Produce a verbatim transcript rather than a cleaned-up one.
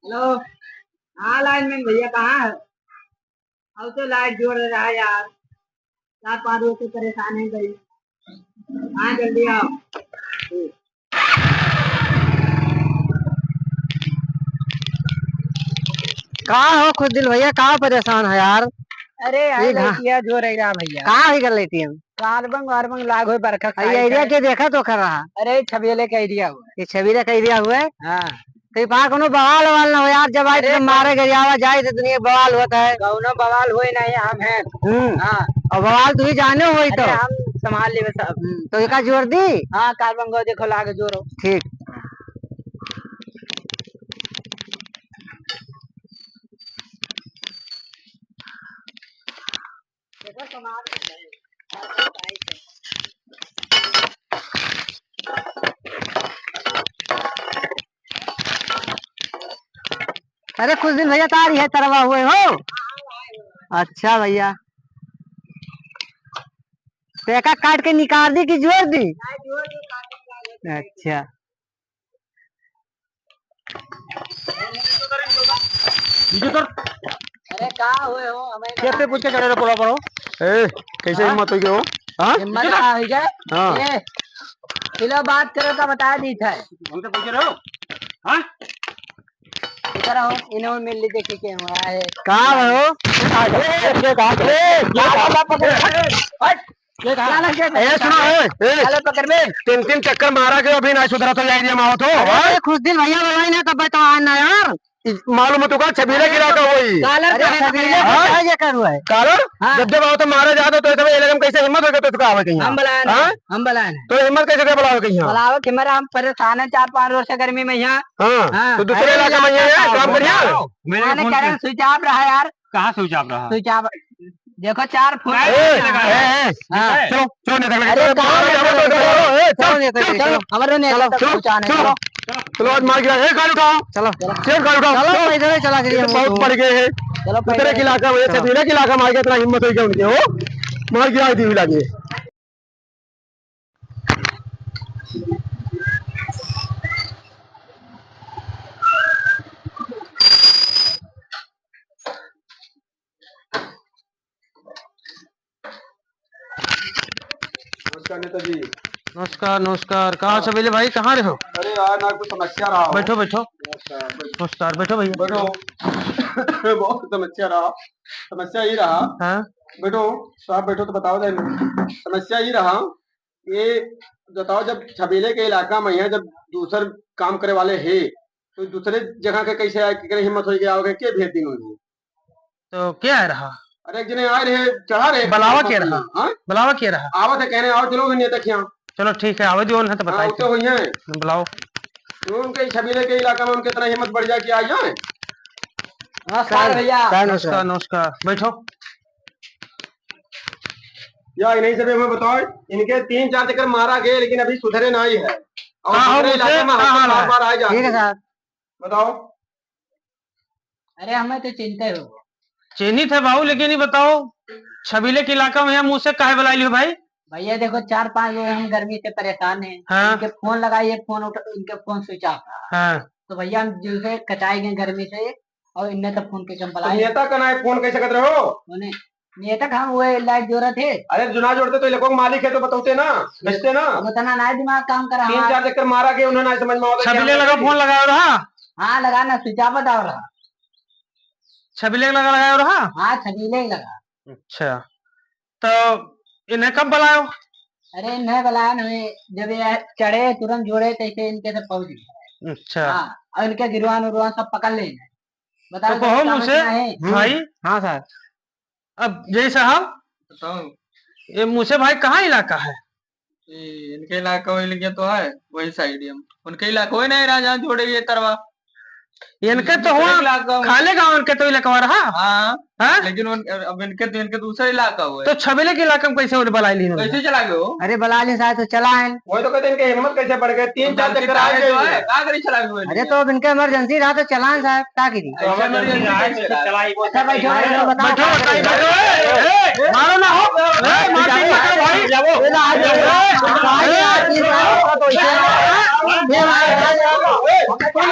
हेलो, हाँ लाइनमैन भैया, कहाँ है? अब तो लाइट जोड़ रहा है यार, चार पाँच रोज से परेशान है भाई। हाँ, जल्दी आओ। का हो खुशदिल भैया, का परेशान है यार? अरे यार, ये घा- लइटिया जोर रहा भैया। का है कर लइटिया में? कार्बन वार्बन लाग होए बरखा अरे, खाई एरिया के। के देखा तो कर रहा। अरे, छबीले का एरिया हुआ है। ये छबीले का एरिया हुआ है? हाँ। कहीं पार कोनो बवाल ववाल ना हो यार, जब आए अरे, तो मारे गरियावा जाए तो दुनिया बवाल होता है। कौनो बवाल होए नहीं, हम हैं। हम्म। हाँ। और बवाल तू ही जाने हो तो। अरे, हम संभाल लेबे सब। हम्म, तो एका जोर दी? हाँ, कार्बन गो देखो लाग जोरो। ठीक। अरे खुशदिल भैया, तारी है तरवा हुए हो? अच्छा भैया, तो एका काट के निकाल दी कि जोर दी? अच्छा। नीचे उतर। अरे का हुए हो, हमें कैसे पूछ के चढ़े रहो, पोला पड़ो। ए, कैसे हाँ? हिम्मत हो गई हो? हाँ? हिम्मत आ हुई क्या? हाँ। ए, चलो बात करो का बता दी था। हमसे पूछ रहे हो? हाँ? इधर आओ, इन्होंने मिल ली, देखिए क्या हुआ है। का हो? ए, ए, ए, ए, ए, क्या लग गया? ए, सुनो, ए, ए, चलो पकड़ में। तीन तीन चक्कर मारा के अभी ना सुधरा तो जाए दिया माओ तो, अरे, हाँ? खुशदिल भैया बोलाई ना तब तो आना यार। इस, मालूम है तुका, छबीले की इलाका हुई। कालर अरे, का छबीले का हाँ? क्या कर हुआ है? कालर? हाँ। जब जब आओ तो मारा जाता तो इतना इलाका में कैसे हिम्मत हो गया तो तुका आवे कहीं? हम बुलाए ना, हाँ? हम बुलाए ना। तो हिम्मत कैसे क्या बुलावे कहीं? बुलाओ कि मेरा हम परेशान है चार पाँच रोज से गर्मी में यहाँ। हाँ, हाँ। तो दूसरे अरे, इलाका में यहाँ है, काम करिए। मेरे माने फोन करंट पे। स्विच ऑफ रहा यार। कहाँ स्विच ऑफ रहा? स्विच ऑफ। देखो, चार फुट। ए, ए, ए, हाँ। चलो, चलो, नेता लगे, अरे, चलो, कहाँ चलो, नेता चलो, लगे? चलो, ए, चलो, चलो, नेता लगे, चलो, चलो। हमारे नेता चलो, तक चलो, पहुँचाने, चलो। चलो। चलो, आज मार गिरा, ए, गाड़ी उठाओ। चलो। चलो। चेन गाड़ी उठाओ, चलो, चलो। पैदल ही चला चलिए, ये बहुत पड़ गए हैं। चलो, दूसरे पैदल। के इलाका में, ये चलो। छबीले के इलाका में आ गया, इतना हिम्मत हो गया उनके, हो? मार गिरा दी लागे। नमस्कार नेताजी। नमस्कार, नमस्कार। कहाँ हाँ। छबीले भाई, कहाँ रहे हो? अरे यार, ना कुछ समस्या रहा हो। बैठो, बैठो। नमस्कार, बैठो। नमस्कार, बैठो भैया। बैठो। बहुत समस्या रहा। समस्या ये रहा। हाँ। बैठो, साहब बैठो तो बताओ जाए। समस्या ये रहा, ये बताओ, जब छबीले के इलाका में है, जब दूसर काम करे वाले है, तो दूसरे जगह के कैसे आए, केकरे हिम्मत होई के आओगे, के भेज दिन उन्हें? तो क्या है रहा? अरे, एक जने आए रहे, चढ़ा रहे, बुलावा के रहा? हाँ? बुलावा के रहा? आवत है, कहने, "आओ, चलो, नेता के यहाँ।" चलो, ठीक है, आवे दियो, उन्हें तो हाँ, बताए वो तो थे। हुई है। बुलाओ। तो उनके छबीले के इलाका में उनके इतना हिम्मत बढ़ जाए कि आ जाए। नमस्कार भैया। नमस्कार, नमस्कार। बैठो। या इन्हीं से भी हमें बताओ, इनके तीन चार चक्कर मारा गए, लेकिन अभी सुधरे नहीं है। और हाँ, हाँ, दूसरे मुझे इलाके में हाँ, हमसे हाँ, बार हाँ। बार आए जाते ठीक है हैं। साहब। बताओ। अरे, हमें तो चिंता हो। चिन्हित है बाबू, लेकिन ये बताओ, छबीले के इलाका में यहाँ मुँह से काहे बुलाई लियो भाई? भैया देखो, चार पाँच लोग हम गर्मी से परेशान हैं। हाँ। इनके फोन लगाइए, फोन उठ, इनके फोन स्विच ऑफ। हाँ। तो भैया हम दिल से कचाए गए गर्मी से, और इनने तो फोन के हम तो बुलाए। नेता का ना फोन कैसे कर रहे हो? उन्हें नेता का हम वो लाइट जोरत है। अरे जो ना जोड़ते तो ये लोगों के मालिक है तो बताते ना, भेजते ना। अब उतना ना दिमाग काम करा तीन हमारा। चार चक्कर मारा के उन्हें ना समझ में आवता छबीले क्या लगा है। फोन लगाओ रहा। हाँ, लगा ना, स्विच ऑफ बताओ रहा। छबीले लगा लगाओ रहा? हाँ, छबीले लगा। अच्छा, तो इन्हें कब बुलायो? अरे, इन्हें बुलाया नहीं, जब ये चढ़े, तुरंत जोड़े, तैसे इनके से पहुंच गए। अच्छा। हाँ, और इनके गिरवान उरवान सब पकड़ ले। बताओ, तो कहो काम मुझसे, इतना है। भाई। हाँ सर। अब जय साहब, बताओ। ये मुझसे भाई कहाँ इलाका है? ये इनके इलाका वही लगे तो है, वही साइड ही हम। उनके इलाका वही नहीं रहा जहाँ जोड़े ये तरवा। इनके तो दूसरे हुआ इलाका में। खाले गाँव इनके तो इलाका रहा। हाँ। हाँ? लेकिन उन, अब इनके तो, इनके दूसरा इलाका हुआ है। तो छबीले के इलाका में कैसे उन्हें बुला ली उन्होंने? कैसे चला गए हो? अरे बुला ली शायद तो चला है। वही तो कहते हैं, इनके हिम्मत कैसे बढ़ गए? तीन चार चक्कर आ गए तो है, क्या करी चला गए? अरे तो अब इनका इमरजेंसी रहा तो चलान साहब, क्या करी? तो हमें इमरजेंसी कैसे चला? अच्छा भाई, छोड़ो, इनको बताओ। बैठो, बैठो, बैठो, ए, ए, मारो ना हो, ए, मार दीजिए, भाई। ये ना, आज ये ना, आज ये ना, आज ये ना, आज ये ना, आज ये ना, आज ये ना,